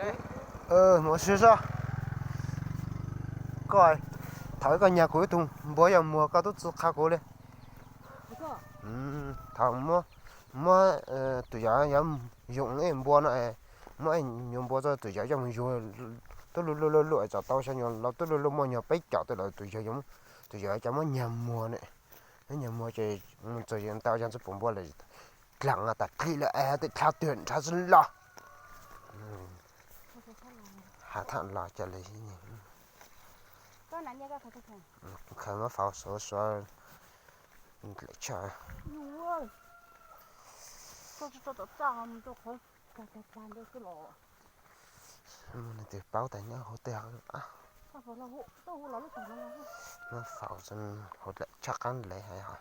Hmoob Siab Zog, koj, thaum koj nyag kuv ib tug npua yaj muag koj tub txwv qha kuv li. Thaum muab, muab tus yawg yuav yug ib npua no, muab nyuag npua txog tus yawg coj mus yug, tub luj luj luj luj txog tau xyoo nyuag los tub luj luj muaj nyuag peb caug tej lawm tus yawg, tus yawg cov muab nyag muag ne, muab nyag muag ces mus txog yawg ntau yog txog pum npua lawm, dlaag tas dlig lawm es tej dlha twg nrhav xwb los. Has thaj los cas li, khaws muab faus suav suav lawm tshaj. Mus nws twb paub tas nyob hauv tej, muab faus hauv lawm tshaj qab nlev hais ho.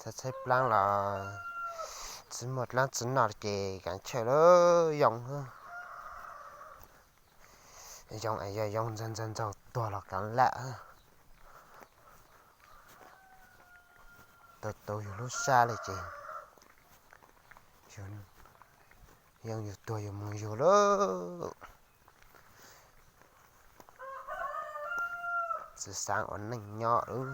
Txhais txhais plaab los tsi muaj dlaab tsi noj ces kaav chawj lawm yoo, yoo es yog yoo ntxaug ntxaug ntxaug tuag los kaav lam. Tau tau yug lub sab li ces yog yug tuag yug moog yug lawm. Tsi xaav ua neej nyob lawm.